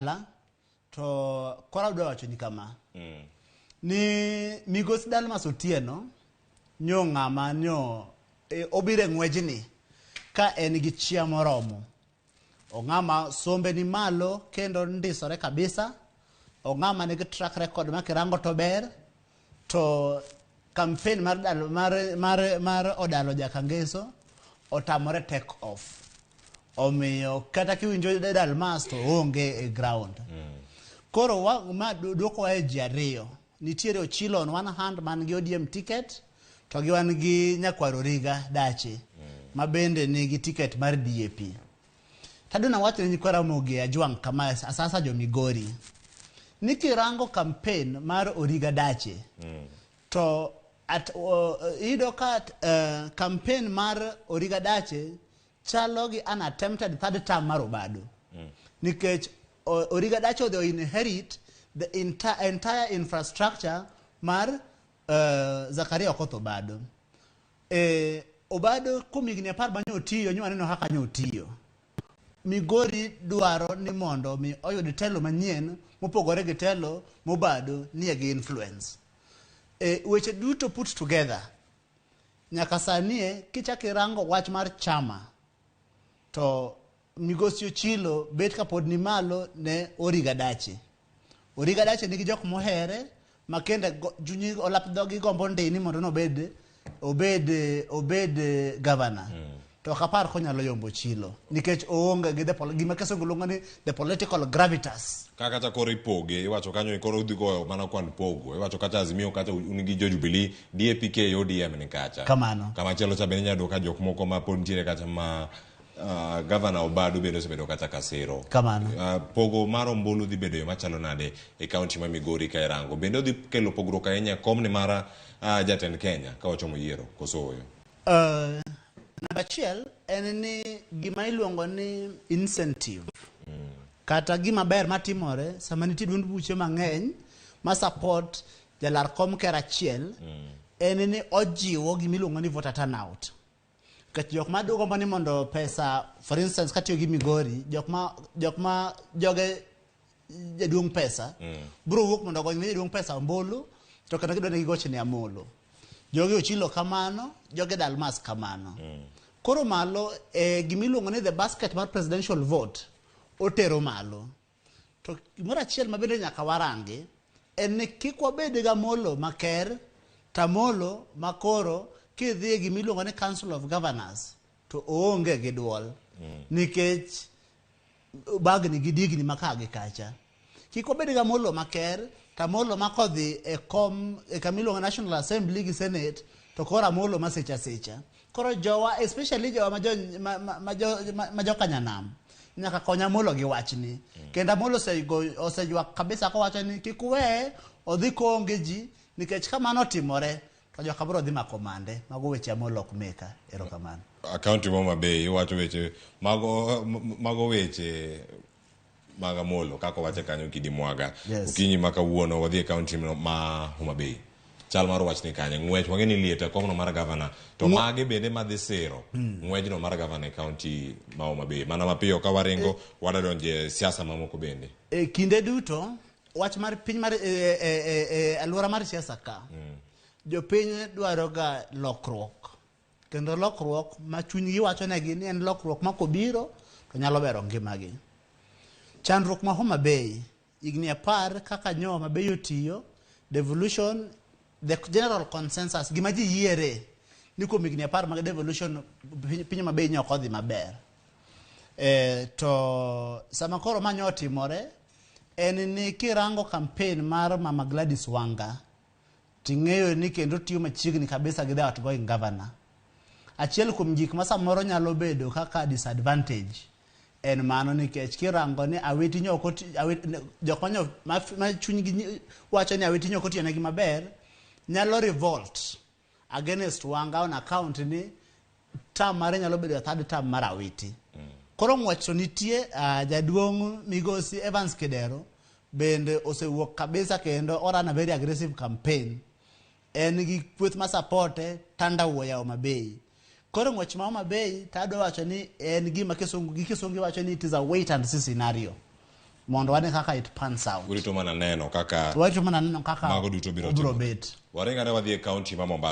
dala to koro adwa wacho ni kama ni migosi Dalmas Otieno nyo ng'ama nyo obiro e ng'wejni ka en gi chia moromo. Ong'ama sombe ni malo kendo ndisore kabisa. Ong'ama nigi track record ma kirango to ber. To campaign mar, dalo, mar, mar, mar Odalo Jakangeso otamore take off. Omiyo kata kiwinjo Dalmas to onge e ground. Koro wa, ma duokowa e ji ariyo. Nitiere Ochilo on one hand man gi ODM ticket to gi wan gi Nyakwar Origa Dache ma bende nigi ticket mar DAP. Tadwa nawach ne nyikwa Ramogi Ajwang' kama asasa jo Migori ni kirango campaign mar Origa Dache to at, iyudo ka campaign mar Origa Dache chalo gi an attempted third term mar Obado. Nikech Origa Dache odhi inherit the entire infrastructure mar Zakaria Okoth Obado. Obado kuom higni 10 mane otiyo, nyo waneno kaka nyo otiyo. Migori dwaro ni mondo mi oyud telo manyien mopogore gi telo mobado nie gi influence. Weche duto put together, nyaka sani kichak irango wach mar chama to migosi Ochilo bet kapod ni malo ne Origa Dache. Origa Dache nigi jok mohere ma kende chunyi olap dhogi gombo ndi ni mondo nobed obed obed governor. To ok apar konyalo yombo Ochilo nikech oonge gi the gima kisungu luongo ni the political gravitas. Kaka cha koro ipoge, iwacho kanyo ni koro udhi goyo mana kwan pogo. Iwacho kacha Azimio kacha un gi jo Jubilee, DAPK, ODM ni kacha. Kamano. Kamachielo cha bende inyalo yudo ka jok moko ma pod nitiere kacha ma gavana Obado bende osebedo kacha kasiro. Kamano. Pogo mar ombulu dhi bedo yo machalo nade e kaunti ma Migori ka irango? Bende odhi kelo pogruok ahinya e komni mar jatend Kenya ka wachomo yiero koso ooyo? Namba achiel en ni gima iluongo ni incentive. Kata gima ber matimore sama nitie duond buche mang'eny ma support jalar kom ker achiel en ni ojiwo gima iluongo ni voter turnout. Nikech jok ma gombo ni mondo pesa, for instance katiyo gi Migori, jok ma joge jaduong' pesa biro wuok mondo ogony ne jaduong' pesa ombulu to kendo gidwa ni gigoch ne Amolo. Jogi Ochilo kamano, joge Dalmas kamano. Koro malo gima iluongo ni the basket mar presidential vote otero malo. To gimoro achiel ma bende nyaka warangi en ni kik wabed gi Amolo maker to Amolo makoro kidhi e gima iluongo ni Council of Governors to oonge gi duol nikech bagni gi digni ma ka gi kacha. Kik wabed gi Amolo maker to Amolo ma kodhi e kom e kama iluongo National Assembly gi Senate to koro Amolo ma secha secha. Koro jowa especially jowa ma jo Kanyanam nyaka kony Amolo gi wachni. Kendo Amolo oseywak kabisa kowacho ni kik uweye odhi koonge ji nikech ka mano otimore to joka biro dhi mako mande. Mago weche Amolo ok meka. Erokamano. Kaunti ma Homa Bay iwacho weche mago weche mag Amolo kaka owache kanyo Kidi Mwaga. Yes. Okinyi ma kawuono wadhi e kaunti ma Homa Bay. Chal mar wach ni kanye ng'wech wang'e ni liet e komno mar gavana to mage bende madhi siro ng'wejno mar gavana e kaunti ma Homa Bay. Mana mapiyo ka waringo wadadonje e siasa mamoko bende. E kinde duto wach mar piny mar alwora mar siasa ka jopiny dwaro ga lokruok kendo lokruok ma chunygi wacho negi ni en lokruok ma kobiro to nyalo bero ngimagi. Chandruok ma Homa Bay higni 10 kaka nyo Homa Bay otiyo, devolution, the general consensus gima ji yiere ni kuom higni 10 mag devolution piny Homa Bay ne ok odhi maber. To sama koro ma nyo otimore en ni kirango campaign mar Mama Gladys Wanga ting'eyo ni kendo tiyo machiegni kabisa gi the outgoing governor. Achiel kuom gik ma samoro nyalo bedo kaka disadvantage en mano nikech kirango ni Awiti nyo ok oti, Awiti, jok ma nyo, ma, ma chunygi wacho ni Awiti nyo ok otiyonegi maber nyalo revolt against Wanga on account ni term mare nyalo bedo third term mar Awiti. Koro ng'wech to nitie, jaduong' migosi Evans Kidero bende osewuok kabisa kendo o run a very aggressive campaign. En gi kweth ma supporte tanda wuoya Homa Bay. Koro ng'wech ma Homa Bay to adwa wacho ni en gima kisungu gi kisungu wacho ni it is a wait and see scenario. Mondo wane kaka it pans out. Urito mana neno kaka Warito mana neno kaka mago duto biro obiro timore. bet. Waringo ane wadhi e kaunti ma Mombasa.